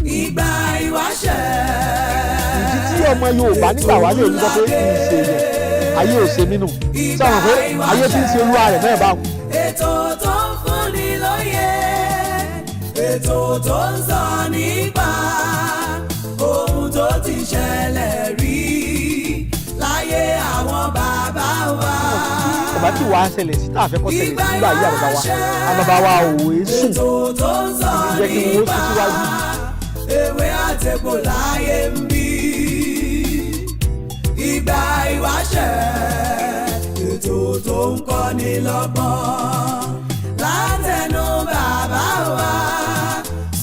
Ìgbà ìwáṣẹ̀. Ìdí tí ọmọ Yorùbá nígbà wálé òní sọ pé kì í ṣe èèyàn, ayé ò ṣe mí nù, sọ̀rọ̀ pé ayé tí ń ṣe olúwa rẹ̀ náà bá wọn. Ètò tó ń fúnni lóye, ètò tó ń sọ nípa ohun tó ti ṣẹlẹ̀ rí láyé àwọn bàbá wa. Ọba tí wàá ṣẹlẹ̀ sí tá a fẹ́ kọ́ ṣẹlẹ̀ sí nígbà yí àwọn bàbá wa, àwọn bàbá wa ò é sùn. Ètò tó ń sọ Jẹ́ kí wọ́n nípa sún síwájú. ewé àtegbò láyé ń bí. Ìgbà ìwáṣẹ̀, ètò tó ń kọ́ni lọ́gbọ́n látẹnu bàbá wa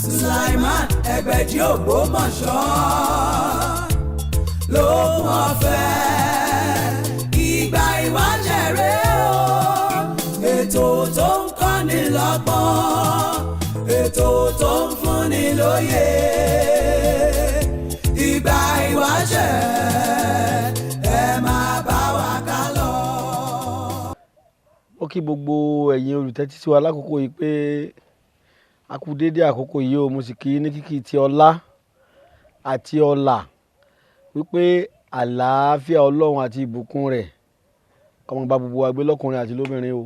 Sulaiman Ẹgbẹ̀jì Ògbómọ̀ṣọ́ lókun ọ̀fẹ́. Ìgbà ìwáṣẹ̀ rèé o, ètò tó ń kọ́ni lọ́gbọ́n, ètò tó ń fúnni lóye. Ìgbà ìwáṣẹ̀, ẹ máa bá wa ká lọ. Ó kí gbogbo ẹ̀yin olùtẹ́tí sí wa lákòókò yìí pé a kú déédé àkókò yìí o. Mo sì kí ní kíkí ti ọlá àti ọlà wípé àlàáfíà Ọlọ́run àti ìbùkún rẹ̀ kó máa bá gbogbo wa gbé lọ́kùnrin àti lóbìnrin o.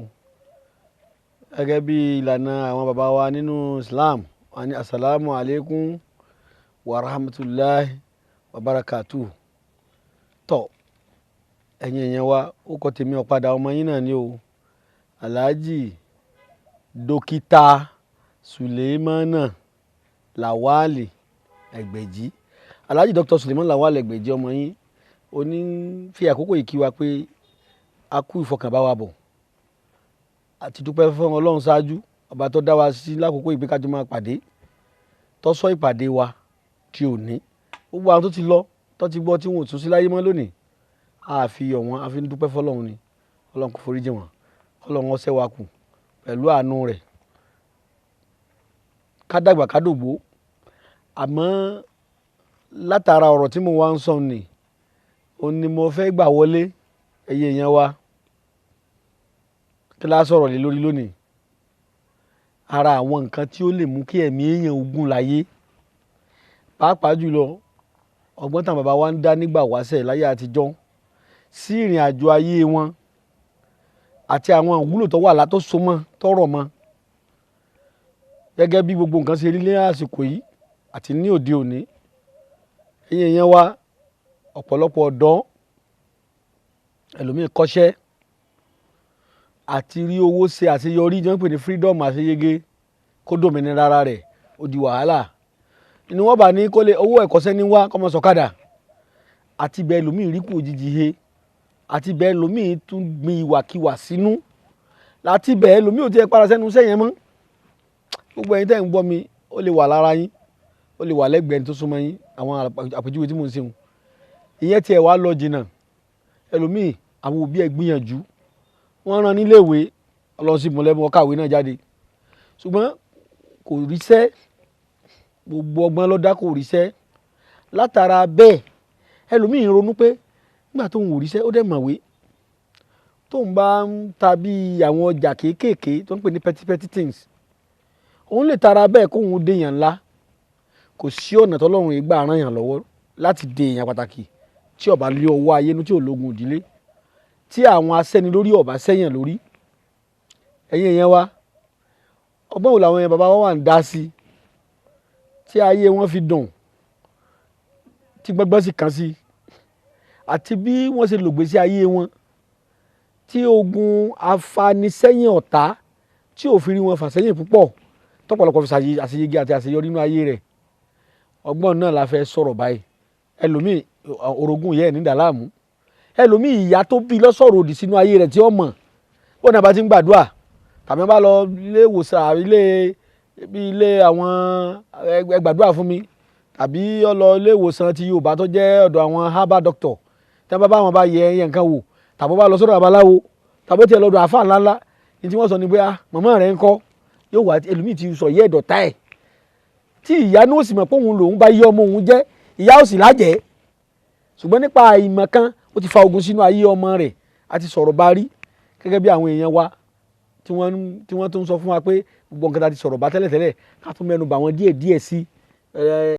Gẹ́gẹ́ bí ìlànà àwọn bàbá wa nínú Islam, wọ́n ní asalaamu alaykum wa rahmatulahi wa barakatuh. Tọ́ ẹ̀yin èèyàn wa, ó kọ́ tèmi ọ̀padà, ọmọ yín náà ni o, Alhaji Dókítà Suleimana Lawali Ẹgbẹ̀jì, Alhaji Dr. Suleiman Lawali Ẹgbẹ̀jì, ọmọ yín oní fi àkókò yìí kí wa pé a kú ìfọkànbá wa bọ̀ àti dúpẹ́ fún Ọlọ́run ṣáájú, ọba tó dá wa sí lákòókò yìí pé ká jọ máa pàdé, tó sọ ìpàdé wa tí ò ní. Gbogbo àwọn tó ti lọ, tó ti gbọ́, tí wọn ò tún sí láyé mọ́ lónìí, a fi yọ̀ wọ́n, a fi ń dúpẹ́ fọlọ́run ni. Ọlọ́run kò foríjì wọ́n, Ọlọ́run ó ṣẹ́ wa kù pẹ̀lú àánú rẹ̀, ká dàgbà, ká dògbó. Àmọ́ látara ọ̀rọ̀ tí mo wá ń sọ ni òun ni mo fẹ́ gbà wọlé. Ẹ̀yin èèyàn wa, kí la sọ̀rọ̀ lé lórí lónìí? Ara àwọn nǹkan tí ó lè mú kí ẹ̀mí èèyàn ogun láyé, pàápàá jùlọ ọgbọ́n táwọn bàbá wa ń dá nígbà wáṣẹ̀ láyé àtijọ́ sí ìrìn àjò ayé wọn àti àwọn ìwúlò tó wà látó so mọ́ tọrọ mọ́, gẹ́gẹ́ bí gbogbo nǹkan ṣe rí ní àsìkò yìí àti ní òde òní. Ẹ̀yin èèyàn wa, ọ̀pọ̀lọpọ̀ ọ̀dọ́, ẹlòmíì kọ́ṣẹ́ àti rí owó ṣe àṣeyọrí jẹ́ ń pè ní freedom, àṣeyege, kó dòmìnira ara rẹ̀, ó di wàhálà. Ni wọ́n bá ní kó lè owó ẹ̀kọ́ṣẹ́ ní wá kọ́mọ sọ̀kadà àti bẹ́ẹ̀, ẹlòmíì rí kú òjijì he, àti bẹ́ẹ̀ ẹlòmíì tún gbin ìwàkiwà sínú, láti bẹ́ẹ̀ ẹlòmíì ò tiẹ̀ padà sẹ́nu iṣẹ́ yẹn mọ́. Gbogbo ẹ̀yin tẹ́ ń gbọ́ mi, ó lè wà lára yín, ó lè wà lẹ́gbẹ̀ẹ́ tó súnmọ́ yín, àwọn àpèjúwe tí mò ń ṣe wọn. Ìyẹn tiẹ̀ wá lọ jìnnà. Ẹlòmíì, àwọn òbí ẹ̀ gbìyànjú, wọ́n rán níléèwé, Ọlọ́run sì mú lẹ́bùn, ó kàwé náà jáde, ṣùgbọ́n kò ríṣẹ́. Gbogbo ọgbọ́n ló dá, kò ríṣẹ́. Látara bẹ́ẹ̀, ẹlòmíì ronú pé nígbà tóun ò ríṣẹ́, ó dẹ̀ mọ̀wé, tóun bá ń ta bí àwọn ọjà kéékèèké tó ń pè ní petty petty things, òun lè tara bẹ́ẹ̀ kóun déèyàn ńlá. Kò sí ọ̀nà tọ́lọ́run yìí gbà ràn yàn lọ́wọ́ láti dé èèyàn pàtàkì tí ó bá lé ọwọ́ ayé inú, tí ò lógun ìdílé, tí àwọn asẹ́ni lórí ọ̀bá sẹ́yìn lórí. Ẹ̀yin èèyàn wa, ọgbọ́n wo làwọn èèyàn bàbá wa wà ń dá sí tí ayé wọn fi dùn, tí gbọ́ngbọ́n sì kàn sí, àti bí wọ́n ṣe lògbèsí ayé wọn tí ogun afanisẹ́yìn ọ̀tá tí ò fi rí wọn fà sẹ́yìn púpọ̀, tọ́pọ̀lọpọ̀ fi àṣeyege àti àṣeyọrí nínú ayé rẹ̀? Ọgbọ́n náà la fẹ́ sọ̀rọ̀ báyìí. Ẹlòmíì, orogún ìyá ẹ̀ ní dàlámù. Ẹlòmíì, ìyá tó bí lọ́sọ̀rọ̀ òdì sínú ayé rẹ̀ tí ó mọ̀. Bó náà bá ti ń gbàdúrà tàbí wọ́n bá lọ ilé ìwòsàn, ilé bí ilé àwọn ẹ gbàdúrà fún mi, tàbí ó lọ ilé ìwòsàn ti Yorùbá tó jẹ́ ọ̀dọ̀ àwọn herbal doctor, tí wọ́n bá bá wọn bá yẹ ẹyẹ nǹkan wò, tàbí wọ́n bá lọ sọ́dọ̀ babaláwo, tàbí ó tiẹ̀ lọ́dọ̀ àáfàá ńláńlá ní tí wọ́n sọ ni pé, ah, màmá rẹ̀ ń kọ́ yóò wá. Ẹlòmíì ti sọ yẹ́ ẹ̀dọ̀tá ẹ̀ tí ìyá ní ó sì mọ̀ pé òun lòun bá yí ọmọ òun jẹ́, ìyá ó sì lájẹ́, ṣùgbọ́n nípa ìmọ̀ kan, ó ti fa ogun sínú ayé ọmọ rẹ̀. A ti sọ̀rọ̀ bá rí gẹ́gẹ́ bí àwọn èèyàn wa tí wọ́n tún sọ fún wa pé gbogbo nǹkan tá a ti sọ̀rọ̀ bá tẹ́lẹ̀tẹ́lẹ̀, ká tún mẹ́nu bà wọ́n díẹ̀ díẹ̀ sí.